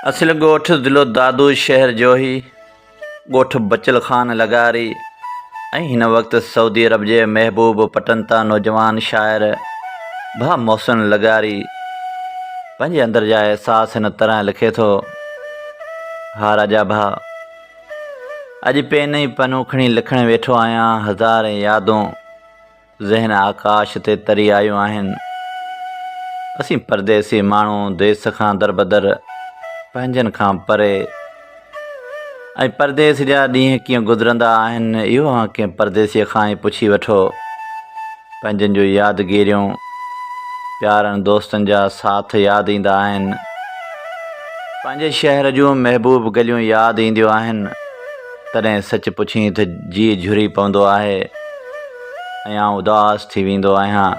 اصل ڳوٺ ضلعو دادو شهر جوهي، ڳوٺ بچل خان لغاري ۽ هن وقت سعودي عرب جي محبوب پٽنتا نوجوان شاعر ڀاء محسن لغاري پنهنجي اندر جا احساس هن طرح لکي ٿو، ها راجا ڀاء! اڄ پين ۽ پنو کڻي لکڻ ويٺو آهيان، هزارين يادون. ذهن آڪاش تي تري آيون آهن. اسين پرديسي ماڻهو ديس کان دربدر، پنهنجن کان پري ۽ پرديس جا ڏينهن ڪيئن گذرندا آهن، اهو اوهان ڪنهن پرديسيء کان ئي پڇي وٺو. پنهنجن جون يادگيريون، پيارن دوستن جا ساٿ ياد ايندا آهن. پنهنجي شهر جون محبوب گليون ياد اينديون آهن. تڏهن سچ پڇين ته جيء جهري پوندو آهي ۽ آئون اداس ٿي ويندو آهيان.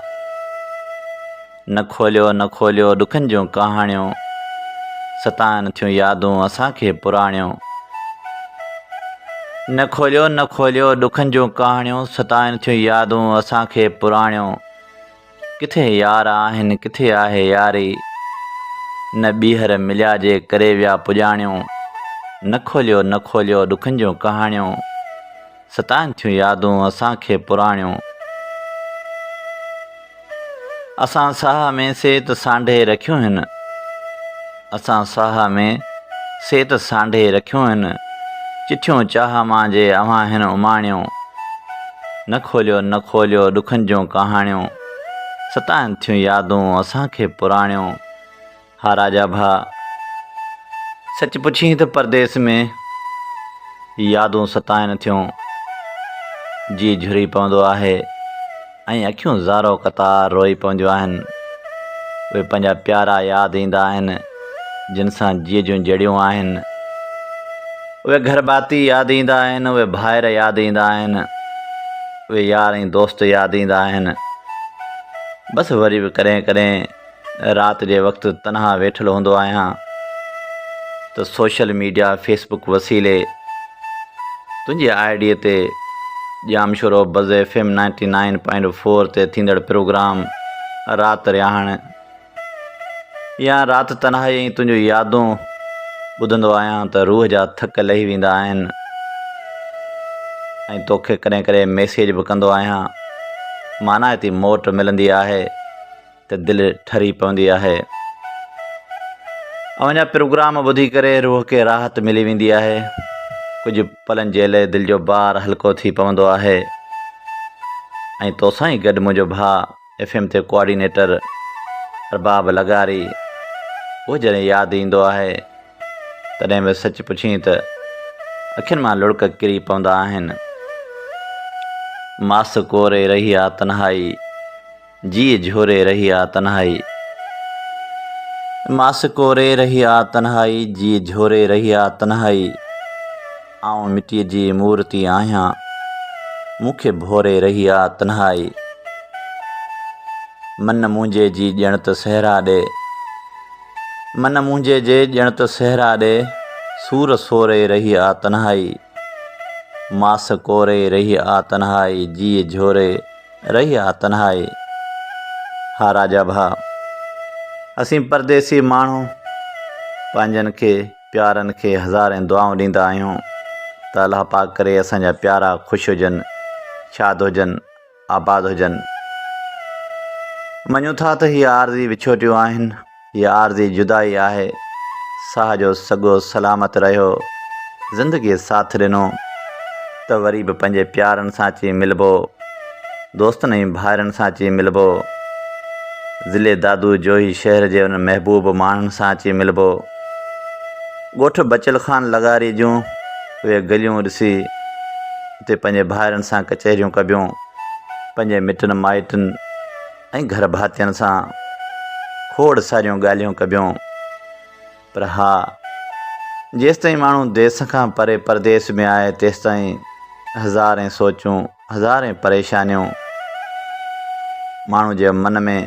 نه کوليو نه کوليو ڏکن جون ڪهاڻيون، ستائن ٿيون يادون اسان کي پراڻيون. نه کوليو نه کوليو ڏکن جون ڪهاڻيون، ستائن ٿيون يادون اسان کي پراڻيون. ڪٿي يار آهن ڪٿي آهي ياري، نه ٻيهر مليا جي ڪري ويا پڄاڻيون. نه کوليو نه کوليو ڏکن جون ڪهاڻيون، ستائن ٿيون يادون اسان کي پراڻيون. اسان ساهه ۾ سي ته سانڍي رکيون هن، اسان ساهه ۾ سي ته سانڍي رکيون هن، چٺيون چاهه مان جي اوهان هن اماڻيون. نه کوليو نه کوليو ڏکن جون ڪهاڻيون، ستائن ٿيون يادون اسان کي پراڻيون. ها راجا ڀاء! سچ پڇين ته پرديس ۾ يادون ستائن ٿيون، جيء جهري پوندو آهي ۽ اکيون زارو قطار روئي پونديون آهن. اهي پنهنجا پيارا ياد ايندا آهن، جن سان جيء جون جڙيون آهن. اهي گهر ڀاتي ياد ايندا آهن، اهي ڀائر ياد ايندا آهن، اهي يار ۽ دوست ياد ايندا آهن. بس وري به ڪڏهن ڪڏهن رات جي وقت تنها ويٺل هوندو آهيان ته سوشل ميڊيا فيس بڪ وسيلي تنهنجي I D تي Jamshoro Buzz F M ninety nine point four تي ٿيندڙ پروگرام رات رهاڻ يا رات تنهائي ۽ تنهنجون يادون ٻڌندو آهيان ته روح جا ٿڪ لهي ويندا آهن ۽ توکي ڪڏهن ڪڏهن ميسيج به ڪندو آهيان مانائتي موٽ ملندي آهي ته دل ٺري پوندي آهي اوهان جا پروگرام ٻڌي ڪري روح کي راحت ملي ويندي آهي ڪجهه پلن جي لئه دل جو بار هلڪو ٿي پوندو آهي ۽ توسان ئي گڏ منهنجو ڀاء ايف ايم تي ڪوآرڊينيٽر ارباب لغاري اهو جڏهن ياد ايندو آهي تڏهن به سچ پڇين ته اکين مان لڙڪ ڪري پوندا آهن. ماس ڪوري رهي آ تنهائي، جيء جهوري رهي آ تنهائي. ماس ڪوري رهي آ تنهائي، جيء جهوري رهي آ تنهائي. آئون مٽيء جي مورتي آهيان، مون کي ڀوري رهي آ تنهائي. من منهنجي جي ڄڻ ته صحرا ڏي، من منهنجي جي ڄڻ ته صحرا ڏي، سور سوري رهي آ تنهائي. ماس ڪوري رهي آ تنهائي، جيء جهوري رهي آ تنهائي. ها راجا ڀاء! اسين پرديسي ماڻهو پنهنجن کي پيارن کي هزارين دعائون ڏيندا آهيون ته الله پاڪ ڪري اسان جا پيارا خوش هجن، شاد هجن، آباد هجن. مڃون ٿا ته هي عارضي وڇوٽيون آهن، هي عارضي جدائي آهي، ساهه جو سڳو سلامت رهيو، زندگيء ساٿ ڏنو ته وري به پنهنجي پيارن سان اچي ملبو. دوستن ۽ ڀائرن سان اچي ملبو. ضلعي دادو جوهي شهر جي انهن محبوب ماڻهن سان اچي ملبو. ڳوٺ بچل خان لغاري جون اهي گليون ڏسي اتي پنهنجي ڀائرن سان ڪچهريون ڪبيون، پنهنجي مٽن مائٽن ۽ گهر ڀاتين سان کوڙ ساريون ڳالهيون ڪبيون. پر ها، جيستائين ماڻهو ديس کان پري پرديس ۾ آهي تيستائين هزارين سوچون، هزارين پريشانيون ماڻهو جي من ۾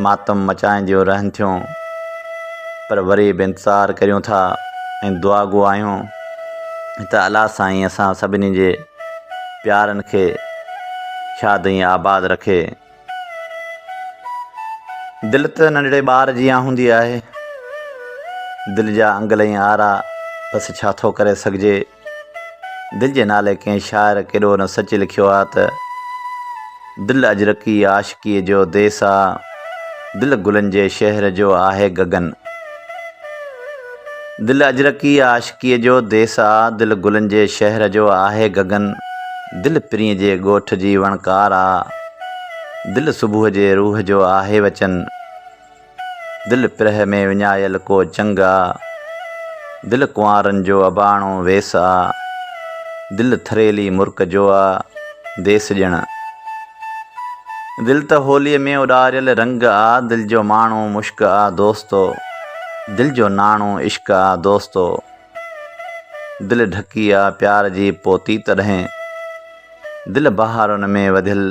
ماتم مچائينديون رهن ٿيون پر وري به انتظار ڪريون ٿا ۽ دعاگو آهيون ته الله سائين اسان سڀني جي پيارن کي شاد ۽ آباد رکي. دل ته ننڍڙي ٻار جيان هوندي آهي. دل جا انگل ۽ آرا، بس ڇا ٿو ڪري سگهجي. دل جي نالي ڪنهن شاعر ڪيڏو نه سچ لکيو آ ته، دل اجرڪي عاشقيء جو ديس آ، دل گلن جي شهر جو آهي گگن. دل اجرڪي عاشقيء جو ديس آ، دل گلن جي شهر جو آهي گگن. دل پرينء جي ڳوٺ جي وڻڪار آ، دل صبح جي روح جو آهي وچن. دل پرهه ۾ وڃايل ڪو چنگ آ. دل ڪنوارن جو اباڻو ويس آ. دل ٿريلي مرڪ جو آ ديس ڄڻ. دل ته هوليء ۾ اڏاريل رنگ آ. دل جو ماڻو مشڪ آ دوستو. دل جو ناڻو عشق آ دوستو. دل ڍڪي آ پيار جي پوتي تڏهن. دل بهارن ۾ وڌيل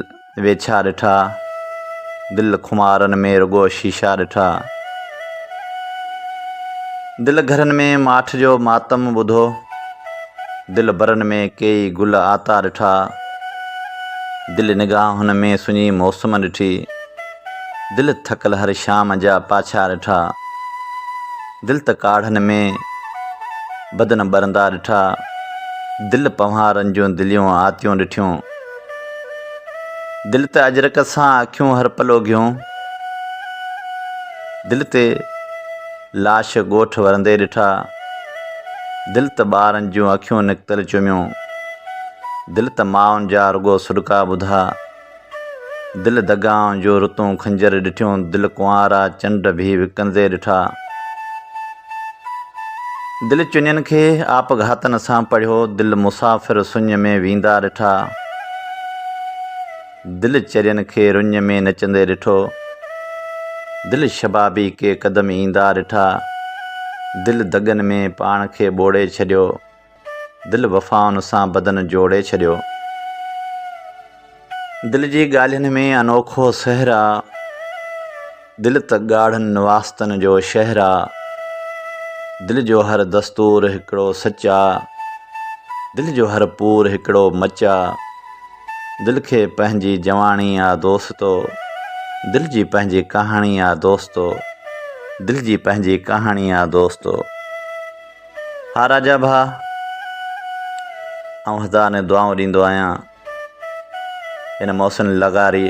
ويڇا ڏٺا، دل خمارن ۾ رڳو شيشا ڏٺا. دل گهرن ۾ ماٺ جو ماتم ٻڌو، دل برن ۾ ڪيئي گل آتا ڏٺا. دل نگاهن ۾ سڃي موسم ڏٺي، دل ٿڪل هر شام جا پاڇا ڏٺا. دل ته ڪاڙهن ۾ بدن ٻرندا ڏٺا، دل پنهوارن جون دليون آتيون ڏٺيون. دل ته اجرڪ سان اکيون هر پل اگهيون. دل تي لاش ڳوٺ ورندي ڏٺا. دل ته ٻارن جون اکيون نڪتل چميون. دل ته مائن جا رڳو سڏڪا ٻڌا. دل دغائن جون رتون خنجر ڏٺيون، دل ڪنوارا چنڊ ڀي وڪندي ڏٺا. دل چنين کي آپگهاتن سان پڙهيو، دل مسافر سڃ ۾ ويندا ڏٺا. دل چرين کي رڃ ۾ نچندي ڏٺو، دل شبابي ڪي قدم ايندا ڏٺا. دل دڳن ۾ پاڻ کي ٻوڙي ڇڏيو. دل وفائن سان بدن جوڙي ڇڏيو. دل جي ڳالهين ۾ انوکو سحر آ. دل ته ڳاڙهن واسطن جو شهر آ. دل جو هر دستور هڪڙو سچ آ. دل جو هر پور هڪڙو مچ آ. دل کي پنهنجي جواڻي آ دوستو. دل جي پنهنجي ڪهاڻي آ دوستو. دل جي پنهنجي ڪهاڻي آ دوستو. ها راجا ڀاء، آئون هزارين دعائون ڏيندو آهيان. هن محسن لغاري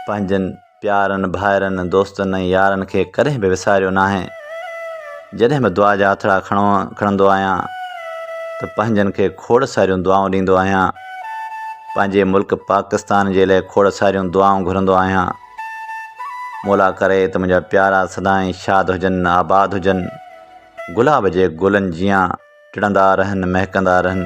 پنهنجن پيارن ڀائرن، دوستن ۽ يارن کي ڪڏهن به وساريو ناهي. جڏهن به دعا جا هٿڙا کڻندو آهيان ته پنهنجن کي کوڙ ساريون دعائون ڏيندو آهيان. پنهنجي ملڪ پاڪستان جي لئه کوڙ ساريون دعائون گهرندو آهيان. مولا ڪري ته منهنجا پيارا سدائين شاد هجن، آباد هجن. گلاب جي گلن جيان ٽڙندا رهن مهڪندا رهن.